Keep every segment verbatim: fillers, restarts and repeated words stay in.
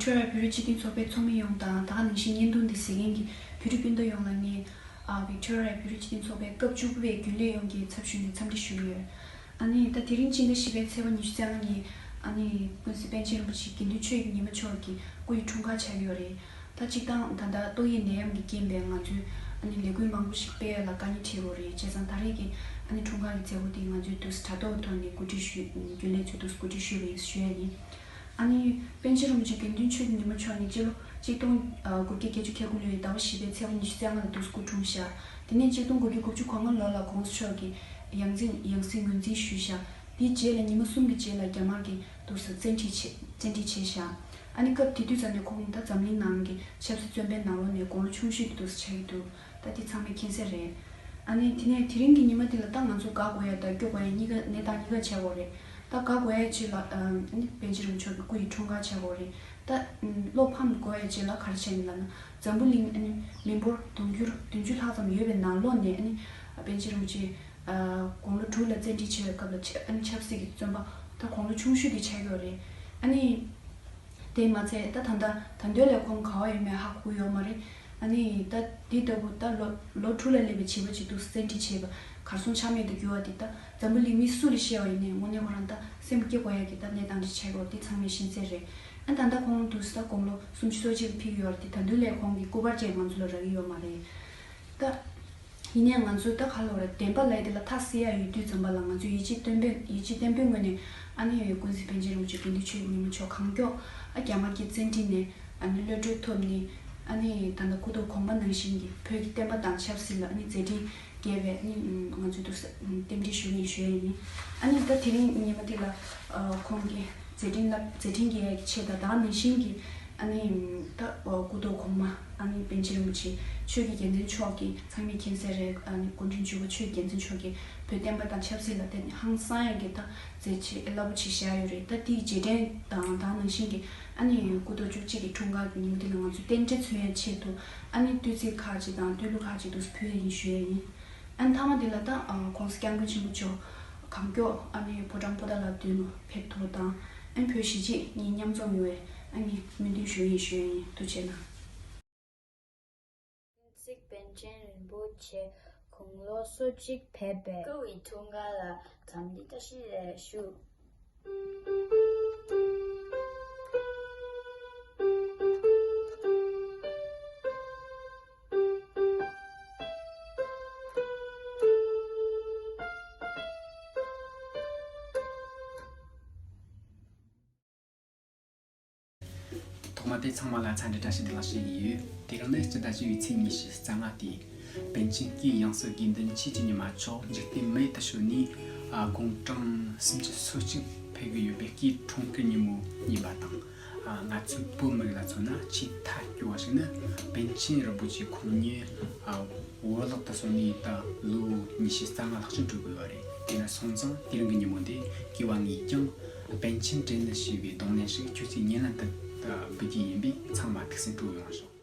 ཊོ་རི་ཡ་བོད་རིགས་སྤྱི་མཐུན་ཚོགས་པའི་ཚོགས་མི་ཡོངས་དང་ད་ག་ནང་བཞིན་བརྙན་ཐུང་འདི་གཟིགས་མཁན་གྱི་བོད་རིགས་སྤུན་ཟླ་ཡོངས་ལ་ངས་ཨ་བྷིག་ཊོ་རི་ཡ་བོད་རིགས་སྤྱི་མཐུན་ཚོགས་པའི་སྐབས་བཅུ་དགུ་པའི་རྒྱུན་ལས་ཡོངས་ཀྱི་ཚབ་ཞུས་ནས་འཚམས་འདྲི་ཞུ་གི་ཡོད། ཨ་ནི་ད་དེ་རིང་སྤྱི་ཟླ་བཞི་པའི་ཚེས་པ་ཉི་ཤུ་རྩ་ལྔ་ཉིན་ཨ་ནི་ཀུན་གཟིགས་པཎ་ཆེན་རིན་པོ་ཆེ་དགེ་འདུན་ཆོས་ཀྱི་ཉི་མ་མཆོག་གི་སྐུ་ཡི་འཁྲུངས་སྐར་ཆགས་ཀྱི་ཡོད་རེད། ད་གཅིག་དང་ད་ལྟ་ཏོག་དབྱིབས་ནད་ཡམས་ཀྱི་རྐྱེན་པས་ང་ཚོའི་ཨ་ནི་ལས་འགུལ་མང་པོ་ཞིག་སྤེལ་ཡ་ལ་དཀའ་ངལ་འཕྲད་ཡོད་རེད། བྱས་ཙང་ད་རེས་ཀྱི་ཨ་ནི་འཁྲུངས་སྐར་གྱི་མཛད་སྒོ་དེ་ང་ཚོས་དུས་དྲ་ཐོག་ཐོག་ནས་གོ་སྒྲིག་ཞུས། རྒྱུན་ལས་ཚོས་དུས་གོ་སྒྲིག་ཞུས་པ་ཡིན་ཞུ་ཡ་ཡིན། ཨ་ནི་པཎ་ཆེན་རིན་པོ་ཆེ་དགེ་འདུན་ཆོས་ཀྱི་ཉི་མ་མཆོག་ནི་སྤྱི་ལོ་གཅིག་སྟོང་དགུ་བརྒྱ་བརྒྱད་ཅུ་གྱ་དགུ་ལོའི་ཟླ་བ་བཞི་པའི་ཚེས་པ་ཉི་ཤུ་རྩ་ལྔ་ལ་དུས་སུ་སྐུ་འཁྲུངས་ཤག་དེ་ནས་གཅིག་སྟོང་དགུ་བརྒྱ་དགུ་བཅུ་གོ་ལྔ་ལོ་ལ་གོང་ས་མཆོག་གིས་ཡང་རྩིས་ཡང་སྲིད་ངོས་འཛིན་ཞུས་ཤག་དེའི་རྗེས་ལ་ཉི་མ་གསུམ་གྱི་རྗེས་ལ་རྒྱ་དམར་གྱིས་དུས་སུ་བཙན་ཁྲིད་བྱས་བཙན་ཁྲིད་བྱས་ཤག་ཨ་ནི་སྐབས་དེ་དུས་ཙམ་ནས་ཁོང་ད་འཛམ་གླིང་ནང་གི་ཆབ་སྲིད་བཙོན་པའི་ནང་ལོགས་ནས་དགུང་ལོ་ཆུང་ཤོས་ཀྱི་དུས་སུ་ཆགས་ཀྱི་འདུག་ད་དེ་ཚང་མས་མཁྱེན་གསལ་རེད། ཨ་ནི་དེ་ནས་དེ་རིང་གི་ཉི་མ་འདི་ལ་ད་ང་ཚོ་དགའ་དགོས་ཡ་དང་སྐྱོ་དགོས་ཡ་གཉིས་ཀ་གནས་སྟངས་གཉིས་ཀ་བྱས་དགོས་རེད། ད་དགའ་དགོས་ཡ་ཆེད་ལ་ཨ་ནི་པཎ་ཆེན་རིན་པོ་ཆེ་གི་སྐུ་ཡི་འཁྲུངས་སྐར་བྱས་དགོས་རེད། ད་བློ་ཕམ་དགོས་ཡ་ཆེད་ལ་ག་རེ་བྱས་ནས་ལབ་ན་འཛམ་བུ་གླིང་ཨ་ནི་མི་འབོར་དུང་ཕྱུར་བདུན་ཅུ་ལྷག་ཙམ་ཡོད་པའི་ནང་ལོགས་ནས་ཨ་ནི་པཎ་ཆེན་རིན་པོ་ཆེ་དགུང་ལོ་དྲུག་ལ་བཙན་ཁྲིད་བྱས་པའི་སྐབས་ལ་ཆ་ཨ་ནི་ཆབ་སྲིད་ཀྱི་བཙོན་པ་ད་དགུང་ལོ་ཆུང་ཤོས་དེ་ཆགས་ཡོད་རེད། ཨ་ནི། དེས་མ་ཚད་ད་ད་ལྟ་ད་དུང་ལས་ཁོང་ག་བ་ཡོད་མེད་ཧ་གོ་ཡོད་མ་རེད། ཨ་ནི་ད་འདི་ལྟ་བུ་ད་ལོ་ལོ་དྲུག་ལ་སླེབས་པའི་བྱིས་པ་ཅིག་འདུག་བཙན་ཁྲིད་བྱས་པ་གར་སོང་ཆ་མེད་དུ་གྱུར་བ་འདི་ད་འཛམ་བུ་གླིང་མི་སུ་ལ་བཤད་པ་ཡིན་ནའི་དངོས་གནས་ཁོ་རང་ད་སེམས་སྐྱོ་དགོས་ཡ་གི་ད་གནས་སྟངས་ཅིག་ཆགས་ཡོད་འདི་ཚང་མས་ཤེས་གསལ་རེད། ཨ་ད་ལྟ་ཁོང་འདུག་ས་ད་དགུང་ལོ་སུམ་ཅུ་སོ་གཅིག་ལ་ཕེབས་ཡོད་རེད། ད་དུང་ལས་ཁོང་གི་སྐུ་པར་ཅིག་ང་ཚོ་ལ་རག་གི་ཡོད་མ་རེད། ད། ཡིན་ནའི་ང་ཚོས་ད་ག་ལབ་རེད། བདེན་པ་ལབ་ཡ་དེ་ལ་མཐའ་གསལ་ཡ་ཡོད་དུས་ཙམ་པ་ལ་ང་ཚོས་ཡིད་ཆེས་བརྟན་པོས་ཡིད་ཆེས་བརྟན་པོའི་ངོས་ནས་ཨ་ནི་ཀུན་གཟིགས་པཎ་ཆེན་རིན་པོ་ཆེ་དགེ་འདུན་ཆོས་ཀྱི་ཉི་མ་མཆོག་གང་མགྱོགས་ཨ་རྒྱ་དམར་གྱི་བཙན་ཁྲིད་ནས་ཨ་ནི་གློད་གྲོལ་ཐོབ་ནས་ཨ་ནི་ད་ལྟ་སྐུ་ཐོག་དགོངས་པ་ནང་བཞིན་གྱི་བོད་ཀྱི་བསྟན་པ་དང་ཆབ་སྲིད་ལ་ཨ་ནི་མཛད་འཕྲིན་རྒྱས་པའི་ཨ་ནི་ང་ཚོས་ཐུགས་རྟེན་འབྲེལ་ཞུ་ཡིན་ཞུ་ཡ་ཡིན། ཨ་ནི་ད་དེ་རིང་ཉི་མ་འདི་ལ་ཁོང་གི་མཛད་འཕྲིན་ལ་མཛད་འཕྲིན་རྒྱས་ཡ་གི་ཆེད་དང་ད་ག་ནང་བཞིན་གྱི་ཨ་ནི་ད་སྐུ་ཐོག་གོང་མ་ཨ་ནི་པཎ་ཆེན་རིན་པོ་ཆེ་ཆོས་ཀྱི་རྒྱལ་མཚན་མཆོག་གིས་ཚང་མས་མཁྱེན་གསལ་རེད། ཨ་ནི་སྐུ་ཕྲེང་བཅུ་པ་ཆོས་ཀྱི་རྒྱལ་མཚན་མཆོག་གིས་བོད་བསྟན་པ་དང་ཆབ་སྲིད་ལ་བརྟེན་ནས་ཧང་སང་ཡག་གི་ད་མཛད་རྗེས་རླབས་པོ་ཆེ་བཞག་ཡོད་རེད། ད་དེའི་རྗེས་དྲན་དང་ད་ནང་བཞིན་གྱི་ཨ་ནི་སྐུ་ཐོག་བཅུ་གཅིག་གི་འཁྲུངས་སྐར་གྱི་ཉིན་མོ་དེ་ལ་ང་ཚོས་རྟེན་འབྲེལ་མཚོན་ཡག་ཆེད་དུ་ཨ་ནི་བསྟོད་ཚིག་ཁག་ཅིག་དང་བསྟོད་གླུ་ཁག་ཅིག་འདུག་སེ་ཕུལ་ཡག་ཡིན་ཞུ་ཡག་ཡིན། ཨ་ནི་མཐའ་མ་དེ་ལ་ད་༸གོང་ས་༸སྐྱབས་མགོན་ཆེན་པོ་མཆོག་གང་མགྱོགས་ཨ་ནི་ཕོ་བྲང་པོ་ཏཱ་ལ་མདུན་ལ་ཕེབས་ཐུབ་པ་དང་ཨ་ནི་བོད་གཞིས་བྱེས་གཉིས་མཉམ་འཛོམས་ཡོང་བའི་ཨ་ནི་སྨོན་འདུན་ཞུ་ཡིན་ཞུ་ཡིན། ཐུགས་རྗེ་གནང་། སྤྱི་ཟླ་བཞི་པའི་ཚེས་པ་ཉི་ཤུ་རྩ་གཅིག་ཉིན་པོ་ཆེ་དགུང་ལོ་སོ་གཅིག་ཕེབས་པའི་སྐུ་ཡི་འཁྲུངས་སྐར་ལ་འཚམས་འདྲི་བཀྲ་ཤིས་བདེ་ལེགས་ཞུ། ཐོག་མ་དེ་ཚང་མ་ལ་འཚམས་འདྲི་བཀྲ་ཤིས་བདེ་ལེགས་ཞུ་གི་ཡོད། དེ་རིང་ནི་སྤྱི་ཟླ་བཞི་པའི་ཚེས་ཉི་ཤུ་རྩ་ལྔ་སྟེ། པཎ་ཆེན་སྐུའི་ཡང་སྲིད་དགེ་འདུན་ཆོས་ཀྱི་ཉི་མ་མཆོག་འཇིག་རྟེན་མི་ཡུལ་དུ་བྱོན་ནས་ཨ་དགུང་གྲངས་སུམ་ཅུ་སོ་གཅིག་ཕེབས་ཀྱི་ཡོད་པའི་སྐུའི་འཁྲུངས་སྐར་ཉིན་མོ་ཡིན་པ་དང་། ཨ་ང་ཚོའི་བོད་མི་རིགས་ལ་མཚོན་ན་ཆེས་ཐབས་སྐྱོ་བ་ཞིག་ནི་པཎ་ཆེན་རིན་པོ་ཆེ་ཁོང་ཉིད་ཨ་བོད་ལག་ཏུ་སོང་ནས་ད་ལོ་ཉི་ཤུ་རྩ་ལྔ་ལྷག་ཅིག་འགྲོ་དགོས་པ་རེད། དེ་ལ་སོང་ཙང་དེ་རིང་གི་ཉིན་མོ་འདི་སྐྱེ་བ་ངས་ཀྱང་པཎ་ཆེན་དྲན་ནས་ཞེས་པའི་གདུང་ལེན་ཞིག་ཁྱོད་ཚོའི་སྙན་ལམ་དུ་འབུལ་རྒྱུ་ཡིན་པས་ཚང་མ་ཐུགས་སེམས་སྤྲོ་ཡོང་ཤོག།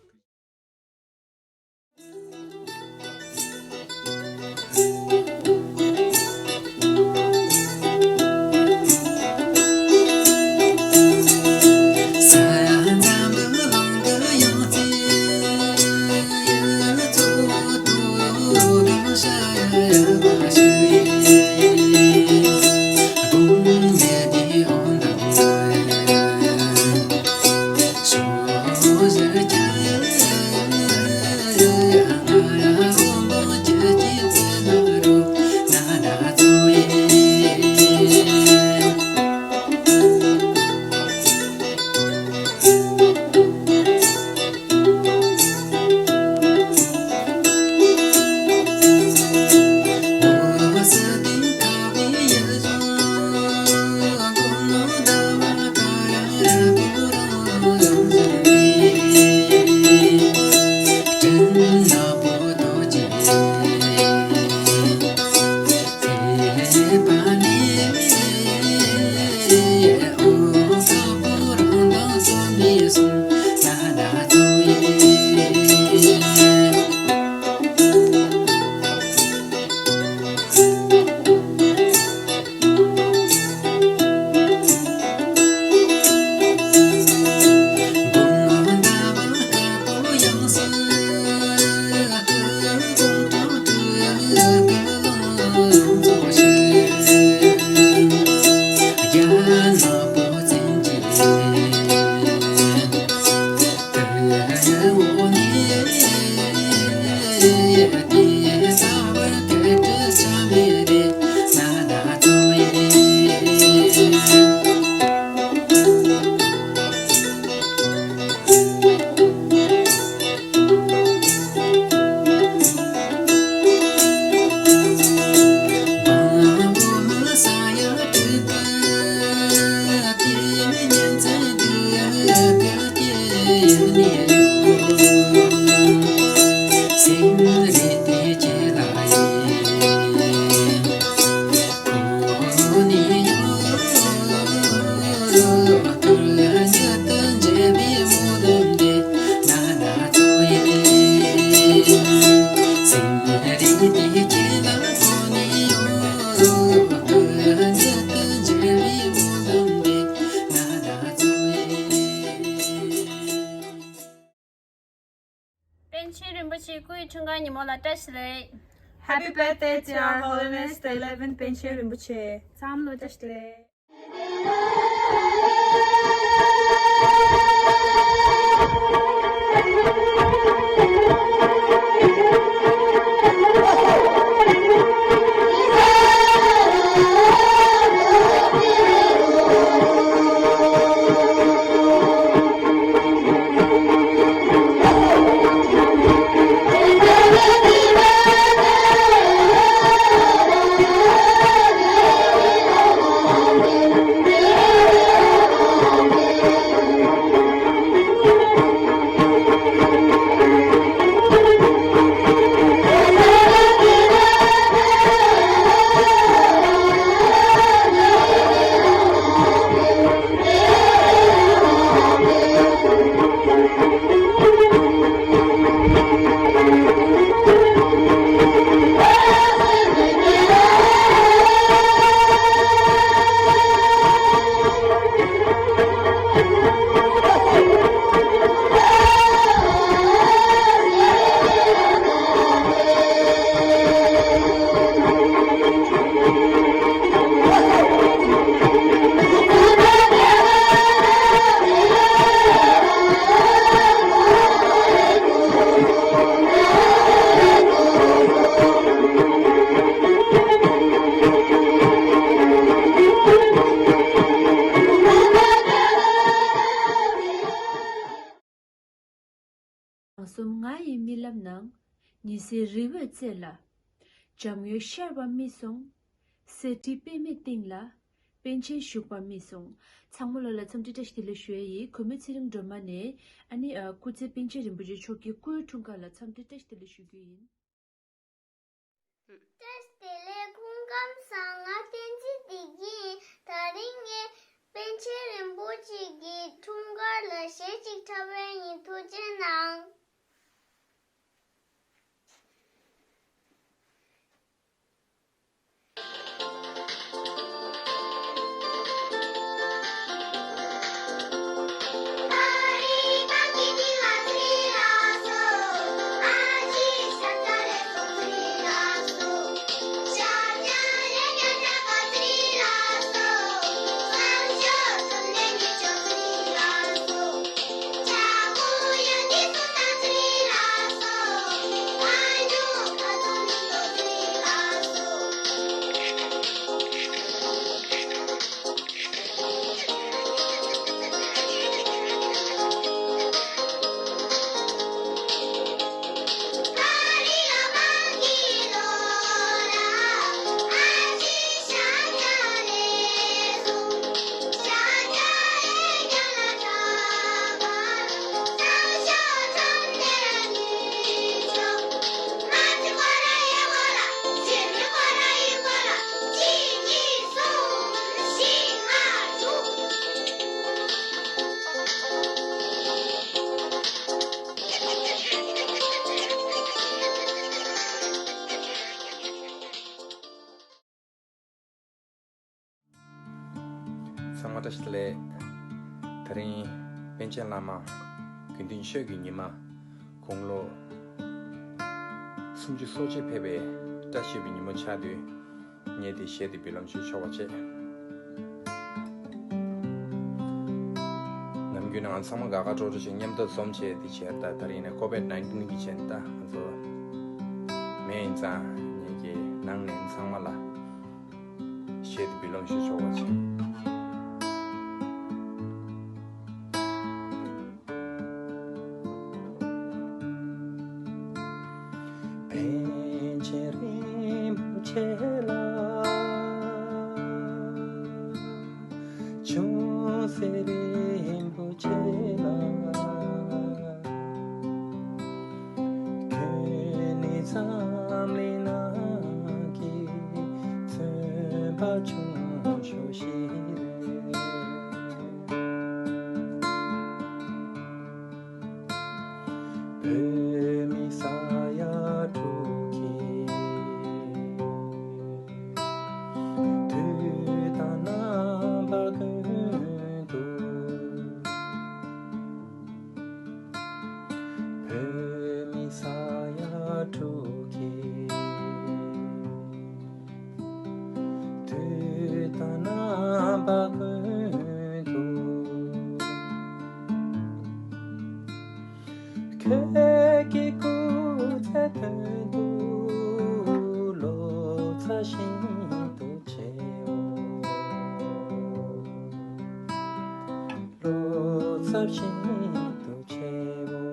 འཁྲུངས་སྐར་ཉིན་མོ་ལ་བཀྲ་ཤིས་བདེ་ལེགས། Happy birthday to Our Holiness the eleventh པཎ་ཆེན་རིན་པོ་ཆེ། ཚང་མ་ལ་བཀྲ་ཤིས་བདེ་ལེགས། གསུམ། ང་ཡི་རྨི་ལམ་ནང་། ཉི་ཟེར་རི་བོའི་རྩེ་ལ། འཇམ་དབྱངས་ཤར་བ་རྨིས་སོང་། གསེར་ཁྲི་པདྨའི་སྟེང་ལ། པཎ་ཆེན་བཞུགས་པ་རྨིས་སོང་། ཚང་མ་ལོ་ལ་འཚམས་འདྲི་བཀྲ་ཤིས་བདེ་ལེགས་ཞུ་ཡས་ཡིན། གུས་མོ་ཚེ་རིང་སྒྲོལ་མ་ནས་ཨ་ནི་ཨ་སྐུ་ཚེ་པཎ་ཆེན་རིན་པོ་ཆེ་མཆོག་གི་སྐུའི་འཁྲུངས་སྐར་ལ་འཚམས་འདྲི་བཀྲ་ཤིས་བདེ་ལེགས་ཞུ་རྒྱུ་ཡིན། བཀྲ་ཤིས་བདེ་ལེགས། སྐུ་ཁམས་བཟང་། ང་བསྟན་འཛིན་བདེ་སྐྱིད་ཡིན། ད་རིང་ངས་པཎ་ཆེན་རིན་པོ་ཆེ་གི་འཁྲུངས་སྐར་ལ་གཞས་ཅིག་འཁྲབ་པ་ཡིན། ཐུགས་རྗེ་གནང་། ཚང་མ་བཀྲ་ཤིས་བདེ་ལེགས། དེ་རིང་པཎ་ཆེན་བླ་མ་དགེ་འདུན་ཆོས་ཀྱི་ཉི་མ་དགུང་ལོ་སུམ་ཅུ་སོ་གཅིག་ཕེབས་པའི་བཀྲ་ཤིས་པའི་ཉིན་མོ་ཆགས་དུས། ངས་དེ་གཞས་དེ་འབུལ་ལམ་ཞུ་ཆོག་པ་བྱས། ནམ་རྒྱུན་ང་ཚང་མ་དགའ་དགའ་སྤྲོ་སྤྲོ་ཞིག་མཉམ་དུ་འཛོམས་བྱས་དེ་བྱས། ད་ད་རིང་ནས་ཀོ་བིཌ་ནའིན་ཊིན་གྱི་རྐྱེན་ད་ང་ཚོ་མེད་ཡིན་ཙང་། ངེད་ཀྱི་ནང་ནས་ཚང་མ་ལ་གཞས་དེ་འབུལ་ལམ་ཞུ་ཆོག་པ་བྱས། པཎ་ཆེན་རིན་པོ་ཆེ་ལ། ཆུང་སྲིད་རིན་པོ་ཆེ་ལ། ཁྱོད་ནི་འཛམ་གླིང་ནང་གི་བཙུན་པ་ཆུང་ཤོས་ཤིག་རེད། བོད་མི་ས་ཡ་དྲུག་གི་དུས་དང་རྣམ་པ་ཀུན་ཏུ། བོད་མི་ས་ཡ་ པ་ཀུན་ཏུ། ཁྱེད་ཀྱི་སྐུ་ཚེ་དོན་དུ་ལོ་ཙཱ་ཤིན་ཏུ་ཆེའོ། ལོ་ཙཱ་ཤིན་ཏུ་ཆེའོ།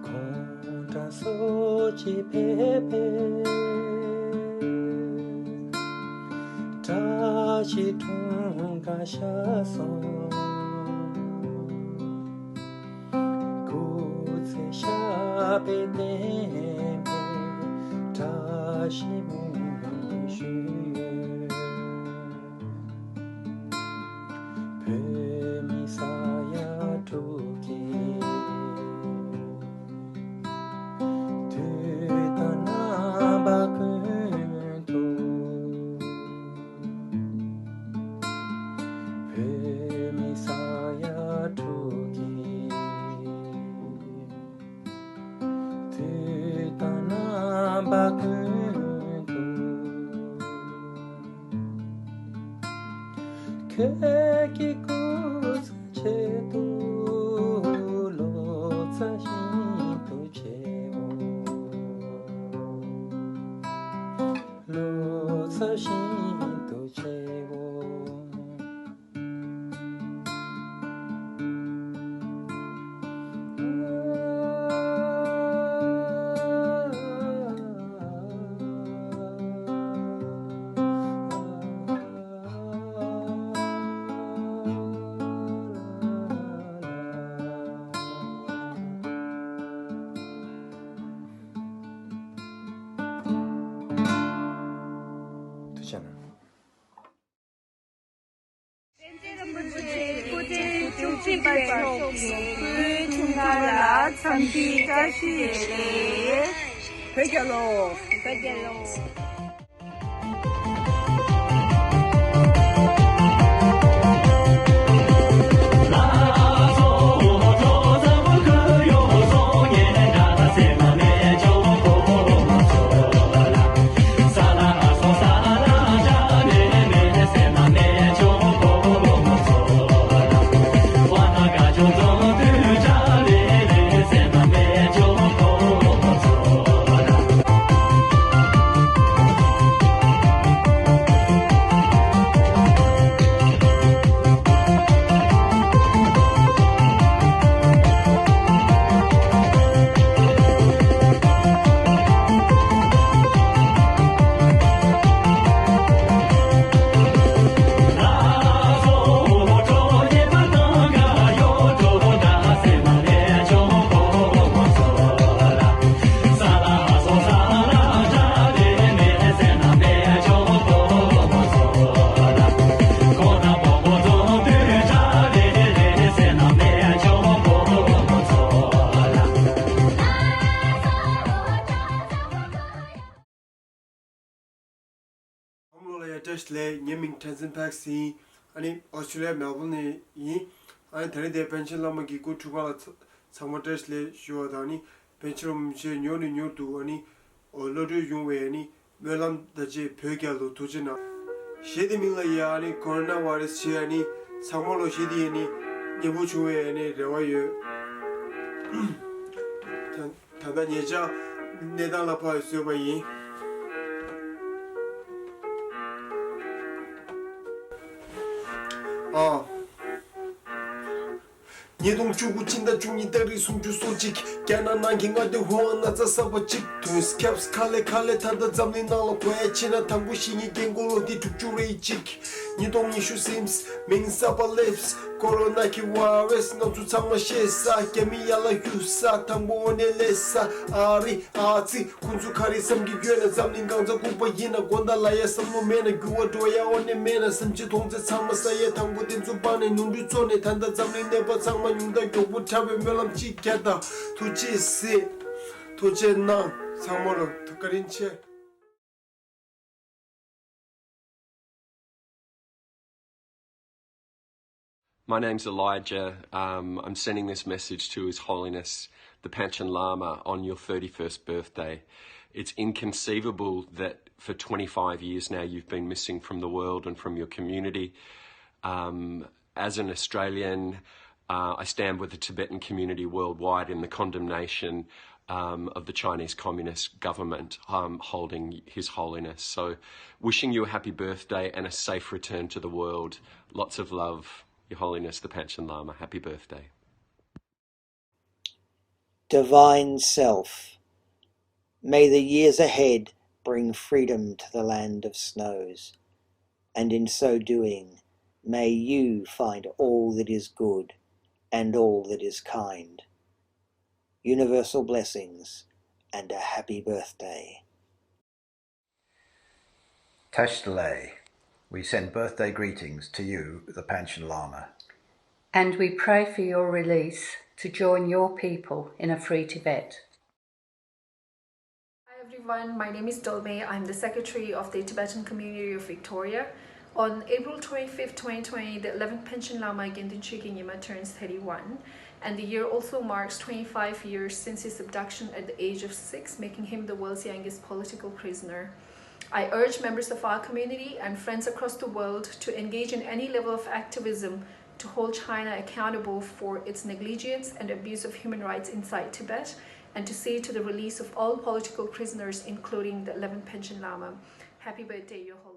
ཁོང་ཁྲ་སོགས་ཀྱིས་ཕེབས་པས། བཀྲ་ཤིས་འཁྲུངས་ཀ་ཤར་སོང་། སྐུ་ཚེ་ཞབས་པད་བརྟན་པའི་བཀྲ་ཤིས་སྨོན་འདུན་ཞུ། བོད་མི་ས་ཡ་དྲུག་གི་དུས་དང་རྣམ་པ་ཀུན་ཏུ། བོད་མི་ས་ཡ་དྲུག་གི་དུས་དང་རྣམ་པ་ཀུན་ཏུ། ཁྱེད་ཀྱི་སྐུ་ཚེ་ཆེད་དུ་ལོ་ཙཱ་ཤིན་ཏུ་ཆེའོ། ལོ་ཙཱ་ཤིན་ཏུ་ཆེའོ། ཐུགས་རྗེ་གནང་། པཎ་ཆེན་རིན་པོ་ཆེ་སྐུ་ཕྲེང་བཅུ་གཅིག་པ་མཆོག་གི་སྐུའི་འཁྲུངས་སྐར་ལ་འཚམས་འདྲིའི་བཀྲ་ཤིས་བདེ་ལེགས། བོད་རྒྱལ་ལོ། བོད་རྒྱལ་ལོ། བསམ་བློ་ལ་ཡ་བཀྲ་ཤིས་བདེ་ལེགས། ངའི་མིང་Tenzin Parks ཡིན། ཨ་ནི་ཨོ་སི་ཀྲི་ལི་ཡ་མེལ་བྷོན་ནས་ཡིན། ཨ་ནི་ད་རིང་དེ་པཎ་ཆེན་བླ་མ་གི་སྐུ་འཁྲུངས་སྐར་ལ་ཚ་ཚང་མ་བཀྲ་ཤིས་བདེ་ལེགས་ཞུ་བ་དང་ནི། པཎ་ཆེན་རིན་པོ་ཆེ་མྱུར་ནས་མྱུར་དུ་ཨ་ནི་བློ་གྲོས་ཡོང་བའི་ཨ་ནི་སྨོན་ལམ་དང་བཅས་བོད་རྒྱལ་ལོ། ཐུགས་རྗེ་གནང་། གཞས་དེ་མིང་ལ་ཡ་ཨ་ནི་Corona Virus བྱས། ཨ་ནི་ཚང་མ་ལོ་གཞས་དེ་ཨ་ནི་སྙན་པོ་བྱུང་བའི་ཨ་ནི་རེ་བ་ཡོད། ད་ད་ལྟ་ཉེ་ཆར་གནས་སྟངས་ལ་ཕར་བཟོས་པ་ཡིན། ཨ། ཉིས་སྟོང་བཅུ་དགུ་ཕྱི་ཟླ་བཅུ་གཉིས་ཏ་རིག་སུམ་ཅུ་སོ་གཅིག་རྒྱ་ནག་ནང་གི་མངའ་སྡེ་ཧུའུ་ཨན་ན་ཚ་གསར་པ་གཅིག་ཐོན། སྐྱབས་ཁ་ལེ་ཁ་ལེ། ད་ལྟ་འཛམ་གླིང་ནང་ལ་གོ་ཡ་ཆེ་ན་དང་པོ་ཤི་ཉིན་རྒན་གོག་ལོ་དེ་དྲུག་ཅུ་རེ་གཅིག་ཉིས་སྟོང་ཉི་ཤུ་སིམས་མིང་གསར་པ་སླེབས། ཀོ་རོ་ན་གི་ཝའི་རས་ང་ཚོ་ཚང་མ་ཤེས་ས། རྒྱ་མི་ཡར་ལ་གཡུག་ས། དང་པོ་འོ་ནས་ལས་ས། ཨ་རི་ཨ་ཙི་ཁོང་ཚོ་ག་རེ་བསམ་གྱི་ཡོད་ན། འཛམ་གླིང་གང་ཚ་ལྐུགས་པ་ཡིན་ན། དགོང་དག་ལ་ཡ་བསམ་བློ་མེད་ན། འགྱུར་བ་འགྲོ་ཡ་འོ་ནས་མེད་ན། སེམས་ཅན་མཐོང་ཚེ་ཚང་མ་ས་ཡ་དང་པོ་དེ་ཚོ་སྤངས་ནས་ནོར་འཁྲུལ་བཙོང་ནས། ད་ལྟ་འཛམ་གླིང་གནས་པ་ཚང་མ་ཉུང་མཐའ་མགྱོགས་པོ་འཁྲབ་པའི་སྨོན་ལམ་གཅིག་རྒྱག་དང་། ཐུགས་རྗེ་གཟིགས། ཐུགས་རྗེ་གནང་། ཚང་མ་ལ་བཀའ་དྲིན་ཆེ། My name's Elijah. Um, I'm sending this message to His Holiness the Panchen Lama on your thirty-first birthday. It's inconceivable that for twenty-five years now you've been missing from the world and from your community. Um, as an Australian, uh, I stand with the Tibetan community worldwide in the condemnation um, of the Chinese Communist government um, holding His Holiness. So, wishing you a happy birthday and a safe return to the world. Lots of love, Your Holiness the Panchen Lama. Happy birthday. Divine Self, may the years ahead bring freedom to the land of snows, and in so doing, may you find all that is good and all that is kind. Universal blessings and a happy birthday. Tashi Delek, we send birthday greetings to you, the Panchen Lama. And we pray for your release to join your people in a free Tibet. Hi everyone, my name is Dolme. I'm the secretary of the Tibetan Community of Victoria. On April twenty-fifth, twenty twenty, the eleventh Panchen Lama Gyaltsab Chökyi Nyima turns thirty-one, and the year also marks twenty-five years since his abduction at the age of six, making him the world's youngest political prisoner. I urge members of our community and friends across the world to engage in any level of activism to hold China accountable for its negligence and abuse of human rights inside Tibet, and to see to the release of all political prisoners, including the eleventh Panchen Lama. Happy birthday, Your Holiness.